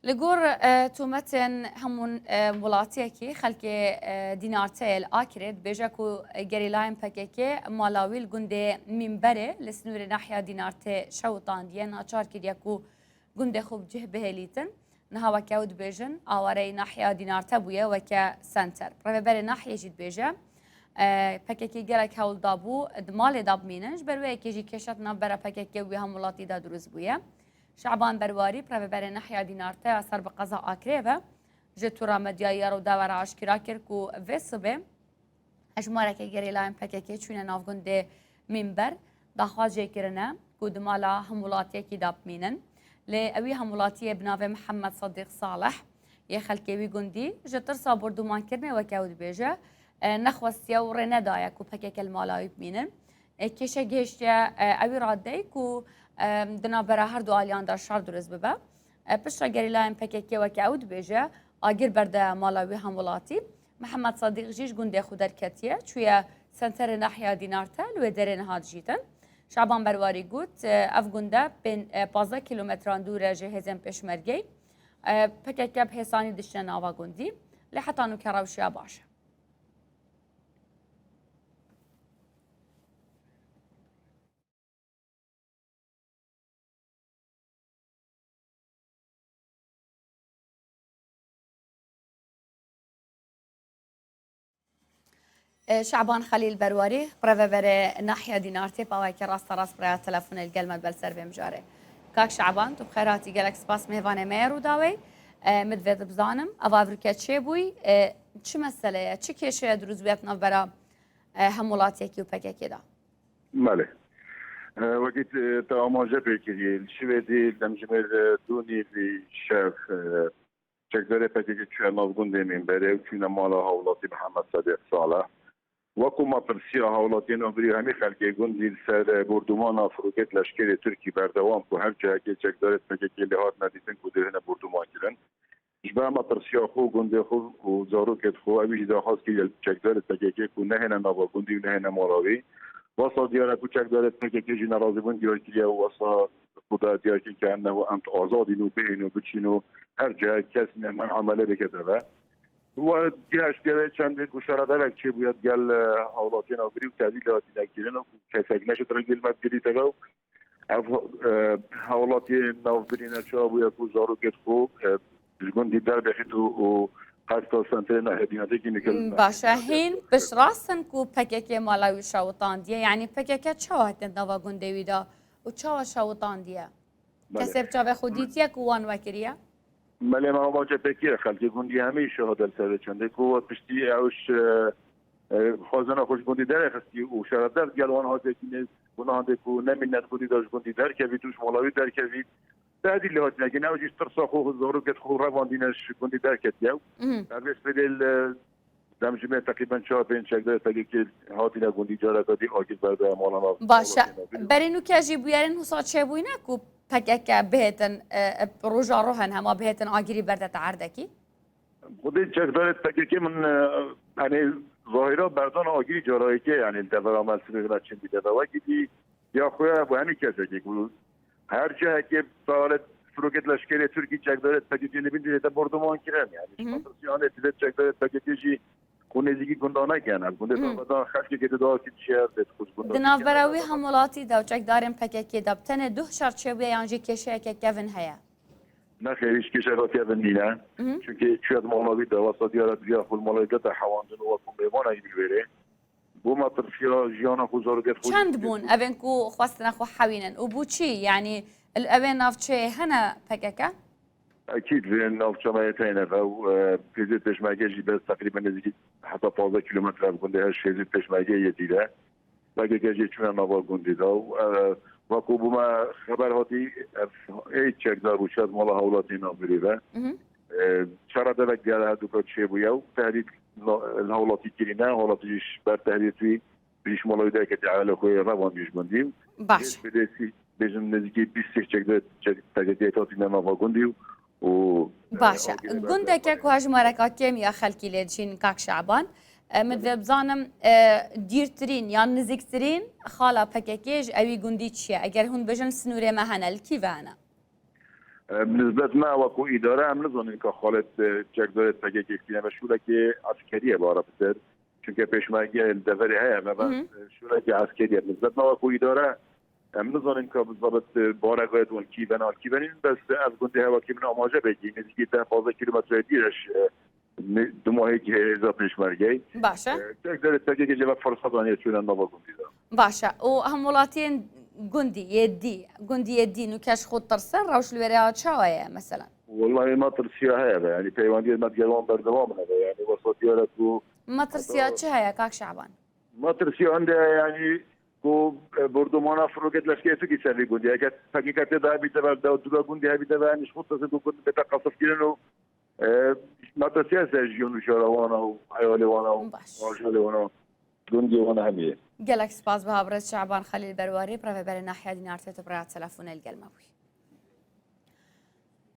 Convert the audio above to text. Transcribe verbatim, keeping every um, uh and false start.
Li gor, e, tometên hemûn, e, welatiyekî, xelkê, e, Dînarte yê li Akirê dibêje ku gerîlayên P K K mala wî li gundê Mînberê li sînorê nahiya Dînartê şewitandiye, naçar kiriye ku gundê xwe bi cih bihêlîtin. Niha weke ew dibêjin, awareyî nahiya Dînarte bûye weke senter. Rêveberê nahiyê jî dibêje, e, P K K gelek hewl dabû di malê de bimînin, ji ber wê yekê jî kêşe di navbera P K K û wî hemwelatî de dirust bûye. Şaban Berwarî, rêveberê nahiya Dînarte ya ser bi qeza Akirê ve, ji tora medyayî ya Rûdawê re aşkera kir ku vê sibê hejmareke gerîlayên P K K çûne nav gundê Mînber, daxwaz jê kirine ku di mala hemwelatiyekî de bimînin. Lê ewî hemwelatiyê bi navê Mihemed Sedîq Salih yê xelkê wî gundî ji tirsa bordumankirinê weke ew dibêje, e, nexwestiye û rê nedaye ku P K K li mala wî bimînin. E, kêşe gihiştiye, e, ewî radeyê ku, e, di navbera her du aliyan de şer dirust bibe. E, piştre gerîlayên P K K weke ew dibêje, agir berde mala wî hemwelatî. Mihemed Sedîq jî ji gundê xwe derketiye, çûye senterê nahiya Dînarte, li wê derê niha dijîtin. Şaban Berwarî got, e, ev gunde pên-, e, pazdeh kîlometran dûr e ji hêzên pêşmergeyê. E, P K K bi hêsanî diçine nava gundî, lê heta nûke rewşiya baş e. E, Şaban Xelîl Berwarî, rêveberê nahiya Dînartê, paweke rasterast bi raya telefonê li gel me dibe li ser vê mijarê. Kak Şaban, tu bi xêr hatî, gelek spas mêvanê me yê Rûdawê. E, min divê bizanim, eva evroke çêbûyî, e, çi mesele ye, çi kêşeye dirûst bûye di navbera, e, hemwelatiyekî û P K K de? Belê. E, wekî te, te amaje pê kiriye, li şivê dî demjimêr, e, dû nîvî şev, e, çekdarê P K K çûye nav gundê Mînberê û çûne mala hawlatî Mihemed Sedîq Salih. Wekû me pirsiya hawlatiyên navbirî û hemî xelkê gundî li ser, e, bordûmana firokêt leşkerê Tirkî berdewam ku her cihekê çekdarê P K K lê hatine dîtin ku dê hene bordûman kirin. Ji ber me pirsiya xwe û gundê xwe û zarokêt xwe, ewî jî daxwaz kiriye li çekdarê P K K ku nehêne nava gundî û nehêne mala wî. Wesa diyar e ku çekdarê P K K jî nerazîbûn diyar kiriye û wesa ku da diyar kirin ke em ne, em azad in û bihên û biçin û her cihek kes ne, men amele bike teve. Wa gihiştiye wê çendê ku şeredevek çêbûye digel, e, hawlatiyên navbirî û tehdîd hatine kirin û kesek neşit rengê li me bigirî teve û ev, e, hawlatiyê navbirî neçawa bûye ku zarokêt xwe, e, ji gundî derbêxît û, û qesta senterê nehedînatekî nikir. Baş e, hîn piştrast in ku P K K mala wî şewitandiye. Yanî P K K çawa hatiye nava gundê wî de û çawa şewitandiye? Belê. Kesê bi çavê xwe dîtiye ku wan wekiriye? Belê, me avace pêkî ye, xelkê gundî hemî şahid e li ser vê çendê ku we piştî ew ji, e, xwezina xwe ji gundî derêxistî û şeredev gel wan hatiye kînê gunahan dê ku nemîne di gundî de ji gundî derkevît û ji mala wî derkevît. Tehdîd lê hatine kirin, ew jî ji tirsa xwe û zarokêt xwe revandîne ji gundî derketiye. Mhm. Ev ê sibê li Demjimê teqrîben çar pênc çekdarê P K K hatine gundî, careke dî agir berde mala nav. Baş e. Berê nûke jî bûyerên wisa çêbûyîne ku P K K bihêtin, e, e, roja rohen hema bihêtin agirî berde te erdekî? Xwedê çekdarê P K K min, e, hani zahira berdana agirî carayekê, yani li devera me li sibê vila çin bî deve wekî dî. Ya xwe ya bu hemî kesekê ku her cihekê talet firokêt leşkerê Tirkî çekdarê P K K li bin dî dê te bordoman kirin. Yani ji Hı hı. metirsî anê dê çekdarê P K K jî ku nêzîkî gunda neke. Em gundê Hı. daxedan xelkê ke dê daxekî çiyer dê xuz gunda Di navbera wî hemwelatî de û çekdarên P K K de bi tenê duh şer çêbûye yan jî kêşeyeke kevin heye? Nexêr, hiç kêşeka kevin nîne. Hı hı. Çünkü çiya di mala wî de wesa diyara diriya xwe li mala wî de te hewandin û wekû mêvanek bî wêrê. Bo me tirsiya jiyana xwe, zarokêt xwe Çend bûn evên ku xwestine xwe hewînin û bo çî? Yanî li evê navçeyê hene P K K? Ekîd vê navça me yê teyne ve û, e, hêzê pêşmerge jî bes teqrîben nêzîkî heta pazdeh kîlometre ev gundê her hêzê pêşmerge yê dîre. P K K jê çûne nava gundê de û, e, wekû bo me xeber hatî, ev ê çekdar bû şer mala hewlatê navbirê ve. Mhm. E, çara devek diyar her duka çêbûye û tehdîd li hewlatî kirîne, hewlatî jî ji ber tehdîd wî Pişt mala wî derketî, ehlê xwe yê revandî ji gundî. Baş. Bêjin nêzîkî bîst sîh çekdar, çek-, çekdar hatîne nava gundî û, û, Baş e. e, Gundeke ku hejmareka kêm ya xelkî lê dijîn, Kak Şaban. E, min divê bizanim, e, dîrtirîn yan nizîktirîn xala P K K ji ewî gundî çi ye? Eger hûn bêjin, sinûrê me hene, li kî ve hene? Em, nisbet me wekû îdare em nizanin ka xalê, e, çekdarê P K K tîne ve şûlekê eskerî ye bara bitir. Çunke pêşmerge li deverê heye ve ben, Hı hı. e, şûlekê eskerî ye. Nisbet me wekû îdare em nizanin ka bizabit, e, barega ye wan kî vena kî venîn. Bes ez gundê hewa kî min amaje bêkî. Nêzîkî deh pazdeh kîlometre dîreş, e, ne-, dumahê ki hêza pêşmergeyê. Baş e. E, çekdarê P K K jê ve firseta niye çûne nava gundî de. Baş e. Û hemwelatiyên gundî yê dî, gundî yê dî nûke ji xwe tirsin, rewş li wêrê ya çawa ye mesela? Wellahî me tirsiya heye be, yanî peywendiyê me digel wan berdewam hebe, yanî wesa diyar e ku Metirsiya çi heye, kak Şaban? Me tirsiya hinde, yanî ku, e, bordûmana firoket leşkerê Tirkî ser vî gundî. Heke P K K tê de hebîte ve, dewtûra gundî hebîte ve, yanî ji xwe tirsin ku gund bête qesifkirin û, e, me tirsiya ser jiyan û jara wana û heyalê wana û Baş. ajalê wana, gundê wana hemî ye. Gelek spas bi habirêz Şaban Xelîl Berwarî, bi rêveberê Nahiya Dînar Têtip rêya telefonê li gel me bûyî.